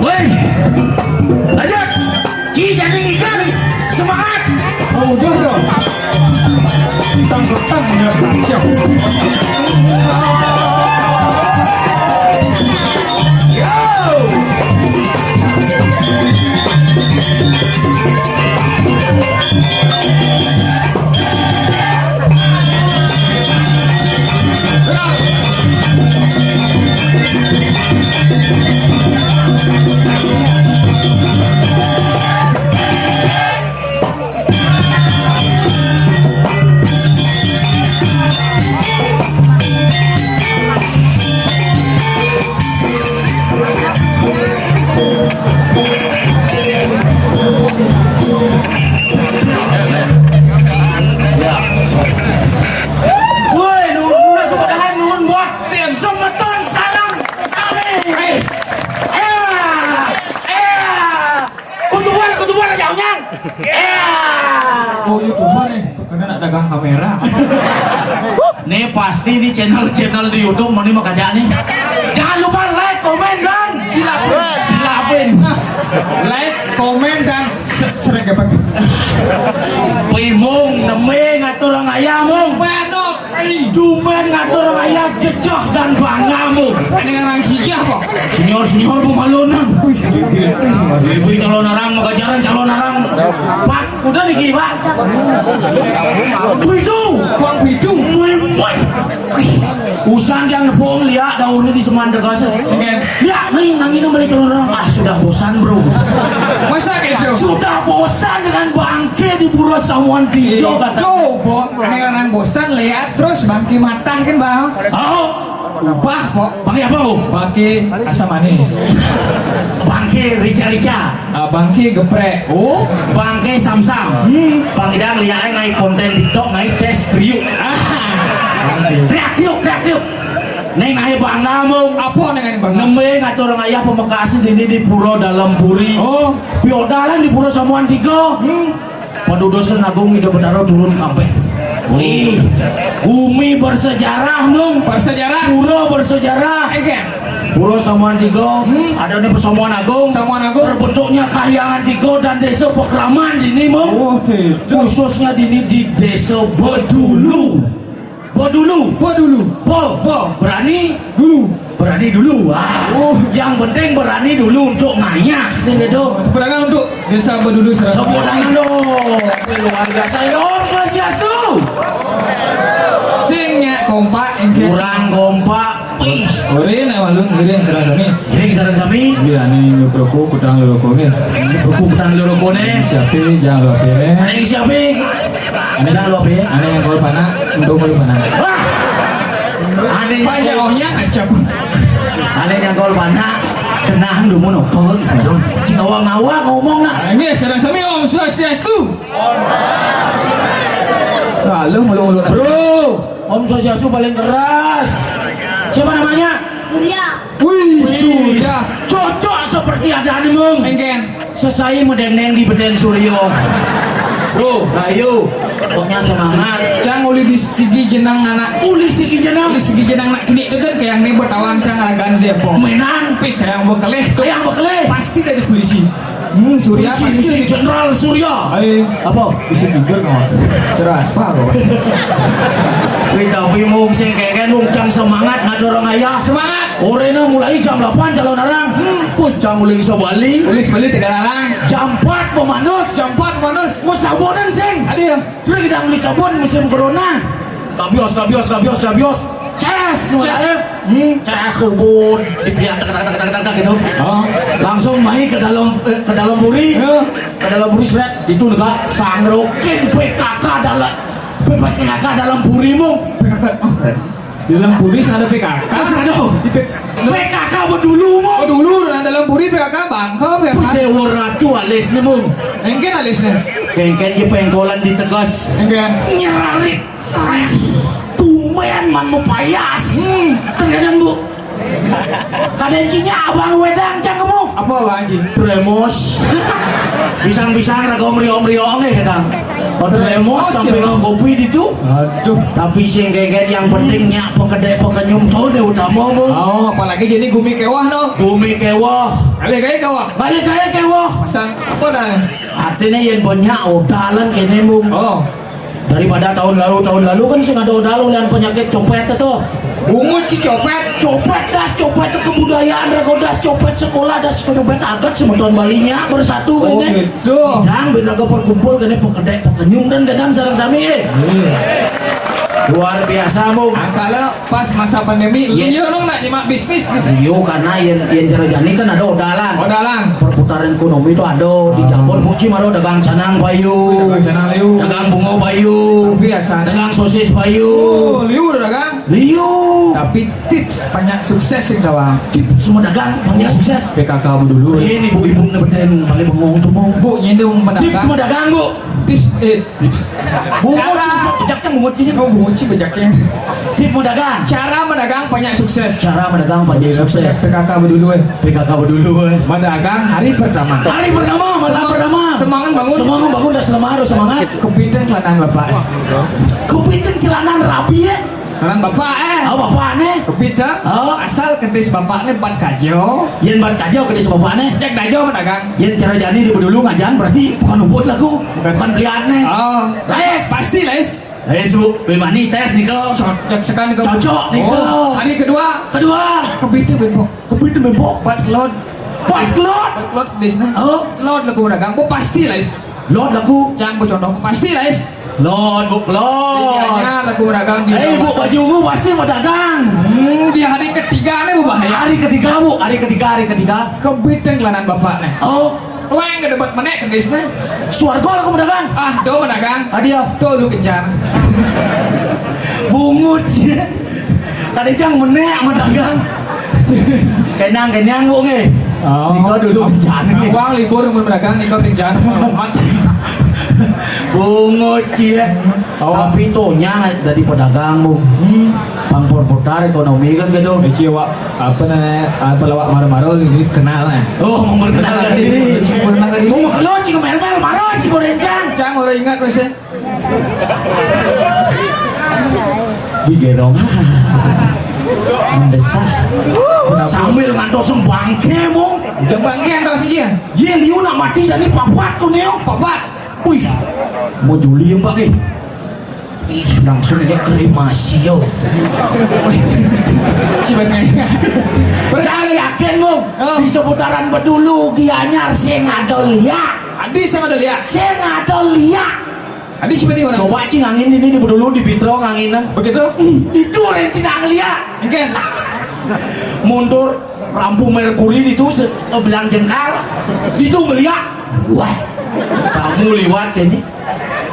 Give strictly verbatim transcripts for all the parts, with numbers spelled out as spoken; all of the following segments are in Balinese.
Woi, lanjut. Ci, jadi ikan. Semangat. Oh, udah dong. Tang tang udah kacau. Yo. Woi, nuhun, nuhun, suka dengan nuhun, buat semeton sareng sami. Eh, eh, kutuban, kutuban aja, Onyang. Ya. Oh, YouTuber nih, karena nak dagang kamera. Nih pasti di channel-channel di YouTube mau nih mau kerja nih. Jangan lupa like, komen, dan silapin. Silapin. Like, komen, dan se- serek apa? Pimung, neme ngatur orang ayah, Mung. Manuk. Dumen ngatur orang ayah, jejeh dan bangga, Mung. Ini orang sijah kok. Senior-senior pemalunan. Wih, ibu calon orang, mau kejaran calon orang. Pak, udah nih, Pak. Wih, tuh. Bang Pitu. Wih, wih. Usan yang nepung lihat daunnya di seman degas. Oke. Ya, nih, nang ini balik turun orang. Ah, sudah bosan, bro. Masa gitu? Sudah bosan dengan bangke di Pura Samuan Tijo, kata. Coba, ini orang bosan lihat terus bangke matah kan, Bang? Oh. Ubah, Pok. Bangke apa, oh? Bangke asam manis. Bangke rica-rica. Ah, bangke geprek. Oh, bangke samsam. Hmm. Bang Idang lihat naik konten TikTok, naik tes kriuk. Ah. Reak kriuk, reak kriuk. Neng ae bangga, Mung. Apa neng ae bangga? Nembe ngatur ngayah pemekasi dini di Pura Dalam Puri. Oh. Piodalan di Pura Samuan Tiga. Hmm. Padudosan Agung Ida Betara turun kabeh. Wih, bumi bersejarah, Mung. Bersejarah. Pura bersejarah. Ege. Pura Samuan Tiga, hmm, ada nih Samuan Agung. Samuan Agung. Terbentuknya Kahyangan Tiga dan Desa Pekraman dini, Mung. Oh, gitu. Khususnya dini di Desa Bedulu. Bo dulu. Bo dulu. Bo. Bo. Berani dulu. Berani dulu. Wah. Oh. Yang penting berani dulu untuk ngayah, sing gitu. Perangan untuk Desa Bedulu, Serasa. Tepuk tangan dong. Luar biasa. Om Swastiastu. Sing nya kompak, engke. Kurang kompak. Wih. Urin, eh, walun, urin, serasa nih. Jadi, sareng sami. Iya, ane nyup rokok, kutang rokok nih. Ini buku kutang rokok nih. Siapa, jangan lupa ya. Ane siapa? Ane yang lupa ya? Ane yang kalau panak, untuk kalau panak. Wah! Ane yang panjang kalau ohnya acap. Ane yang kalau panak, tenang dulu nokol. Ngawa-ngawa ngomong nak. Nah, ini ya, sareng sami Om Swastiastu. Lalu mulu-mulu. Bro, Om Swastiastu paling keras. Siapa namanya? Surya. Wih, Surya. Cocok seperti ada nih, Mung. Engken. Sesai medendeng di beden Surya. Bro, ayo. Pokoknya semangat. Cang uli di sigi jenang anak. Uli sigi jenang. Uli sigi jenang anak kini itu kan kayak nih bertawang cang ragan dia, po. Menan. Pih, kayak bekelih. Kayak bekelih. Pasti dari polisi. Hmm, Surya. Polisi pasti Jenderal Surya. Ayo. Apa? Bisa tidur kau. Cerah, apa kau? Wih, tapi Mung sing keken, Mung, cang semangat ngadorong ayah. Semangat. Orena mulai jam delapan calon orang. Hmm. Wih, cang mulai iso bali. Mulai iso bali tiga larang. Jam empat pemanus. Jam empat pemanus. Mau sabonan sing. Ada ya? Udah kita beli sabun musim corona. Kabios, kabios, kabios, kabios. Ces, mulai. Hmm. Ces kubun. Dipiak, tak, tak, tak, tak, tak, tak, gitu. Oh. Langsung main ke dalam, eh, ke dalam puri. Iya. Ke dalam puri, seret. Itu juga sangro king P K K dalam, P K K dalam purimu. P K K. Di dalam puri ada P K K. Terus ada. Di P-, P K K apa dulu, Mung? Oh, dulu, nah, dalam puri P K K, bangka, P K K. Dewa Ratu alisnya, Mung. Engken alisnya. Kengken ke pengkolan di tegas. Engken. Nyerarit, seret. Tumben man mau payas. Hmm. Terkadang, Bu. Kadang cinya abang wedang, cang, kamu. Apa, Bang Haji? Premos. Pisang-pisang, raga omriong-omriong nih, kadang. Teremos sampai nang kopi ditu. Aduh. Tapi sing geget yang penting nyak pekedek pekenyum tu deh utama, Bung. Oh, apalagi jadi gumi kewah no. Gumi kewah. Balik gaya kewah. Balik gaya kewah. Pasang apa dah? Artinya yang banyak odalan kene, Bung. Oh. Daripada tahun lalu, tahun lalu kan sing ada odalan dan penyakit copet itu. Bungut si copet. Copet das, copet kebudayaan, rago das, copet sekolah das, copet agat semeton Balinya bersatu. Oh, kene. Gitu. Jang ben raga perkumpul kene pekedek pekenyum dan genam sareng sami, eh. Iya. Luar biasa, Bung. Angkala pas masa pandemi, iya, liu nang nak nyemak bisnis. Liu karena yang yang cara jani kan ada odalan. Odalan. Perputaran ekonomi itu ada di Jambon. Muci maro dagang canang payu. Dagang canang liu. Dagang bungo payu. Biasa. Dagang sosis payu. Oh, liu dagang. Liu. Tapi tips banyak sukses sih, kawan. Tips semua dagang banyak sukses. P K K dulu. Ini bu ibu ni beten balik bengong tu, Bung. Bu, nyendung. Tips semua dagang, Bu. Tips, eh, tips. Bungut cara bejak cang bungut cing. Oh, bungut cing bejak cang. Tips mau dagang. Cara mendagang banyak sukses. Cara mendagang banyak sukses. P K K dulu, eh. P K K dulu, eh. Mendagang hari pertama. Hari pertama, malam pertama. Semangat bangun. Semangat bangun, dah semangat, harus semangat. Kepiting celana bapak. Kepiting celana rapi, ya. Karena bapak, eh. Oh, bapak ni. Kepiting. Oh. Asal kedis bapak ni bat kajo. Yang bat kajo kedis bapak ni. Jak dajo mendagang. Yang cara jani di dulu ngajan berarti bukan ubud laku. Bukan. Bukan belian ni. Oh. Lais. Pasti lais. Lais, Bu. Bimani tes ni ko. Cocok sekali ko. Cocok ni ko. Oh. Hari kedua. Kedua. Kepiting bempok. Kepiting bempok. Bat kelod. Bat kelod. Bat kelod di sini. Oh. Kelod laku mendagang. Bu pasti lais. Lot laku. Cang bu condong pasti lais. Lot, Bu, lot. Iya, laku mendagang di. Eh, Bu, baju Bu pasti mau dagang. Hmm, di hari ketiga ni, Bu, bahaya. Hari ketiga, Bu, hari ketiga, hari ketiga. Kepiting celana bapak ni. Oh. Weng ke debat menek kedis ni. Suarga laku mendagang. Ah, do mendagang. Ah, dia. Do lu kejar. Bungut je. Kada jang menek mendagang. Kenyang, kenyang, Bu, nge. Oh. Niko dulu kenyang, nge. Uang libur mendagang, niko kenyang. Bungut, cie. Oh. Tapi tonya dari pedagang, Bu. Hmm. Pang perputar ekonomi kan gitu. Cie, Wak, apa namanya, apa lawak maro-maro ini kenal, eh. Oh, memperkenalkan diri. Memperkenalkan diri. Mau makan lo, cing mel-mel, maro, cing gorencang. Cang, orang ingat, masih. Digerong. Mendesah. Sambil ngantos sembangke, Mung. Sembangke ngantos aja. Ye, liu nak mati jadi papat ko neo. Papat. Wih, mau juli yang pakai. Ih, langsung aja kremasi yo. Si Mas Ngai. Cang yakin, Mung. Oh. Di seputaran Bedulu, Gianyar, sing ada liak. Adi sing ada liak. Sing ada liak. Adi siapa ni orang? Coba cing angin ini di dulu di Pitro nganginan. Begitu? Hmm, itu orang Cina ngeliat. Mungkin. Mundur rampu Merkuri itu se- eh, belang jengkal. Itu ngeliat. Wah. Kamu liwat ini.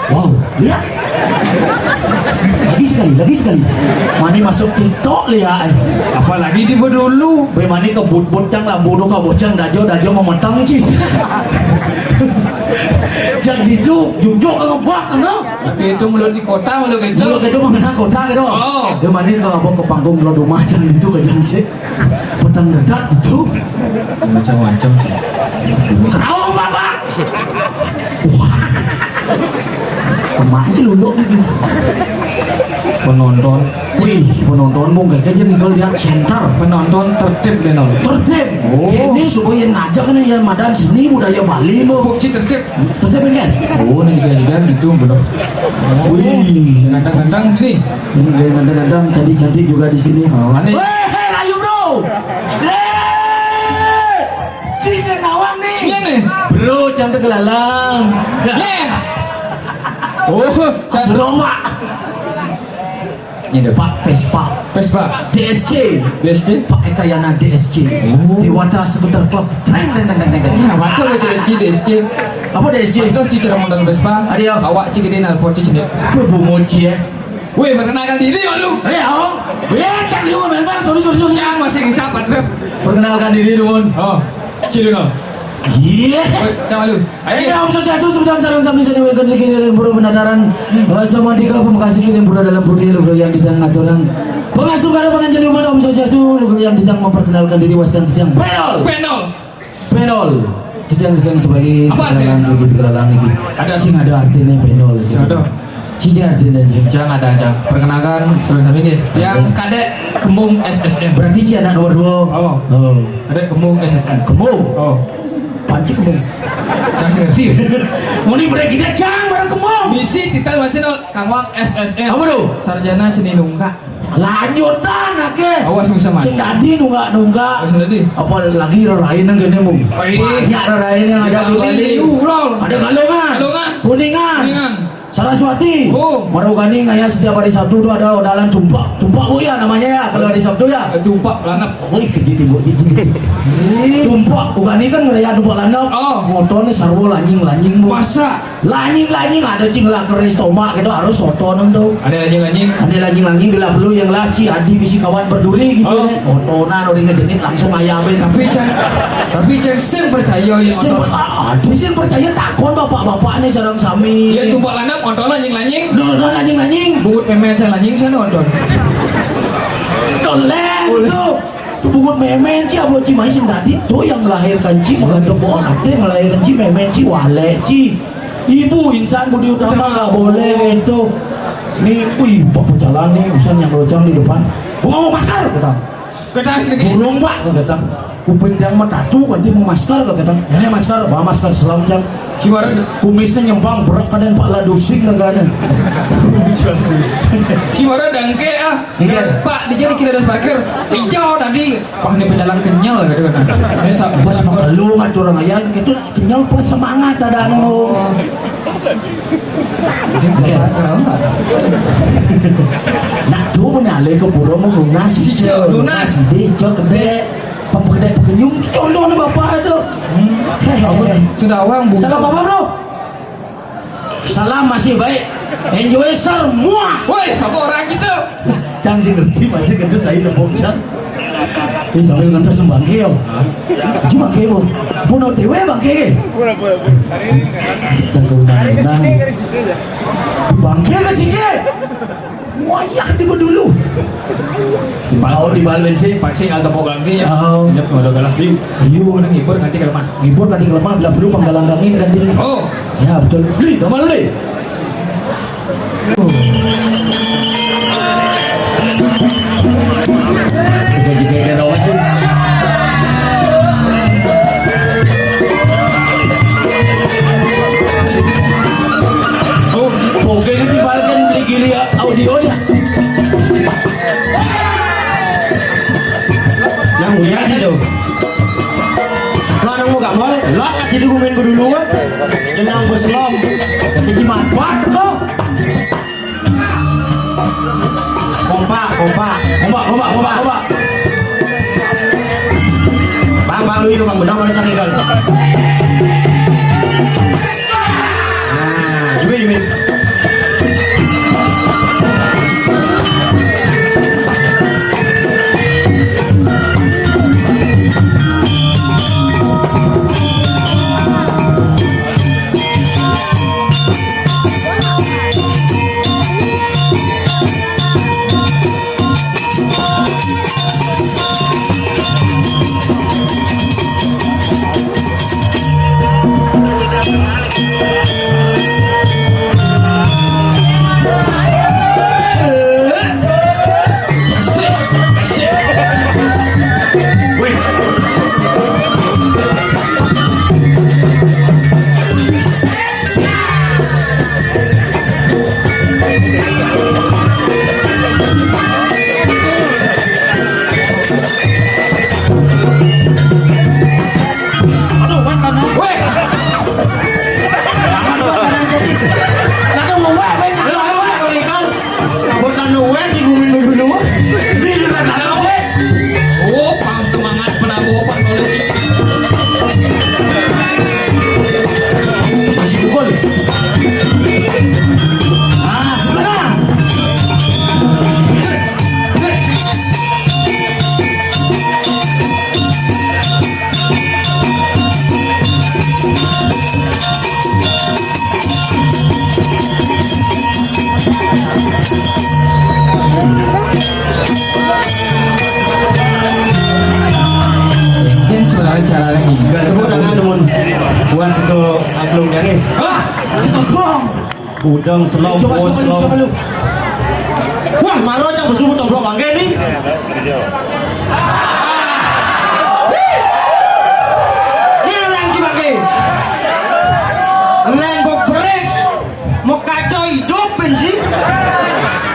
Wow, lihat. Lagi sekali, lagi sekali. Mani masuk TikTok lihat. Apalagi di dulu. Be mani ke but-but cang lambu tu ka bocang dajo dajo memetang ci. Jang ditu, jujuk ka ngebak, no? Tapi itu mulut di kota, mulut itu. Mulut itu mah kena kota gitu. Oh. Dia mani ke apa ke panggung lo rumah jang ditu ka jang sih. Petang dedak ditu. Macam-macam. Kerau, Bapak. Wah. Kemarin celuluk gitu. Penonton. Wih, penonton mungkin kan dia tinggal di center. Penonton tertib deh, non. Tertib. Oh. Ini supaya ngajak nih ya madan seni budaya Bali, Bu. Fungsi tertib. Tertib kan? Oh, ini juga juga gitu, bener. Wih. Ganteng-ganteng nih. Ini gaya ganteng-ganteng, cantik-cantik juga di sini. Oh, aneh. Weh, hei, rayu, Bro. Hei, si nawang nih. Iya nih. Bro, cantik kelalang. Iya. Oh, cantik. Bro, Mak. Ini Pak Pespa. Pespa. D S C. D S C. Pak Ekayana D S C. Oh. Dewata Scooter Club. Treng, treng, treng, treng, treng. Nah, betul baca D S C, D S C. Apa D S C? Betul sih cara modal Pespa. Ada ya? Awak sih gede nalpot sih sini. Weh, bungut sih ya. Weh, perkenalkan diri malu. Eh, oh. Weh, cak lu main bal. Sorry, sorry, sorry. Yang masih ngisap, Pak Trep. Perkenalkan diri dulu. Oh, ciri dong. Iya. Weh, cak malu. Ayo. Ini Om Swastiastu, sebutan salam sami sini wekan dikini dan pura penataran. Eh, sama tiga pemakasih kini pura dalam pura lu yang di tengah orang. Pengasuh karo penganjali umat Om Swastiastu, lu yang di tengah memperkenalkan diri wasan di tengah. Penol. Penol. Penol. Jangan, jangan sebalik. Apa artinya? Kenalan lagi, kenalan lagi. Ada. Sing ada artinya benol. Sing ada. Cina artinya, Cing. Jangan ada, jangan. Perkenalkan, saudara sami nggih. Yang kadek Kembung S S M. Berarti Cina anak nomor dua. Oh. Oh. Kadek Kembung S S M. Kembung? Oh. Panci Kembung. Saya ngerti. Muni berek kita, Cang, barang Kembung. Misi titel masih nol, Kang Wang S S M. Apa tuh? Sarjana Seni Nungkak. Lanjutan, ake. Awas, susah, Mas. Sing dadi nunggak-nunggak. Awas, sing dadi. Apalagi rerain yang gini, Mung. Oh, iya. Banyak rerain yang ada di Bali. Ada Galungan. Galungan. Kuningan. Kuningan. Saraswati. Oh. Marugani ngaya setiap hari Sabtu tuh ada odalan tumpak. Tumpak, Bu, ya namanya ya, kalau hari Sabtu ya. Eh, tumpak lanap. Wih, kejit, Bu, kejit. Tumpak, bukan ini kan ngeraya tumpak lanap. Oh. Motornya sarwo lanying-lanying, Bu. Masa? Lanying-lanying ada cing lah keris tomak gitu, harus otonan tuh. Ada lanying-lanying. Ada lanying-lanying bila perlu yang laci adi bisi kawat berduri gitu. Oh. Nih. Otonan orang ngejenit langsung ayam. Tapi cang, tapi cang sing percaya yang sing otonan. Ah, ada sing percaya takon bapak-bapak nih sareng sami. Ya, tumpak lanap, otonan lanying-lanying. Otonan lanying-lanying. Bungut memen saya lanying saya nonton. Toleh itu. Tuh bungut memen ci, abo ci mai sing tadi tuh yang melahirkan ci, mengandung pohon ate, melahirkan ci memen ci, walek ci. Ibu insan budi utama nggak boleh gitu. Nih, wih, Pak pejalan nih, usan yang rojang di depan. Gua mau masker, kata. Kata gitu. Burung, Pak, kata. Kuping yang mau tatu, nanti mau masker, kata. Ini masker, wah, masker selam, Cang. Cimara. Kumisnya nyempang, berak, kadang Pak Ladusing, kata. Cimara dangke, ah. Iya. Pak, di jadi kita ada parkir. Hijau tadi. Wah, ini pejalan kenyal gitu kan. Ini sa- Bos, mah lu ngatur orang ayan, gitu. Kenyal pas semangat ada anu. Iya. Nak tuh punya ale ke pura mau lunas. Cicil, lunas. Di cok gede, pembegede pekenyum, contohnya bapak itu. Hmm. Hehehe. Sudah awang, Bu. Salam apa, Bro? Salam masih baik. Enjoy semua. Woi, apa orang gitu? Cang sih ngerti masih gendut saya nembong, Cang. Ini sambil ngentos bangke, yo. Cuma bangke, Bu. Puno dewe bangke. Cang keundangan. Bangke ke sini. Wayah di dulu. Mau di bal bensin. Pasti nggak tepuk bangke ya. Oh. Nyep nggak ada galah view. View. Udah ngibur nanti ke lemah. Ngibur nanti ke lemah, bila perlu panggalanggangin kan dia. Oh. Ya, betul. Beli, gambar beli. Juga-juga ada rawat, Jun. Oh, oke, ini balikin beli gili ya, audionya. Yang mulia sih, tuh. Sekarang mau gak mau, lo aja digumin dulu, kan? Jenang bos lom. Jadi manfaat kok. Kompak, kompak. Kompak, kompak, kompak, kompak. Bang, bang, lu itu, Bang, benar, benar, cari, Bang. Nah, gini, gini. Udang selom, coba, bos, coba lu, selom. Coba lu. Wah, maro cang besu toblok bangke ni. Ni lagi bangke. Lembok brek. Mau kacau hidup benci.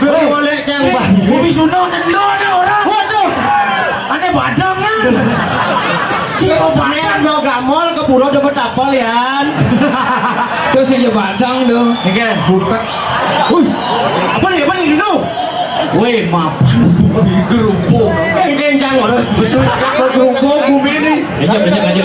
Beli oleh cang bangke. Bumi Suno nendo ada orang. Waduh. Ane badang kan. Ciko badang. Mau gamol ke pura dapat tapal, Yan. Terus aja badang dong. Iya. Buka. Wih. Apa nih, apa nih, Dino? Weh, mapan bumi gerubuk. Kencang, orang sebesar gerubuk bumi ini. Aja, aja, aja.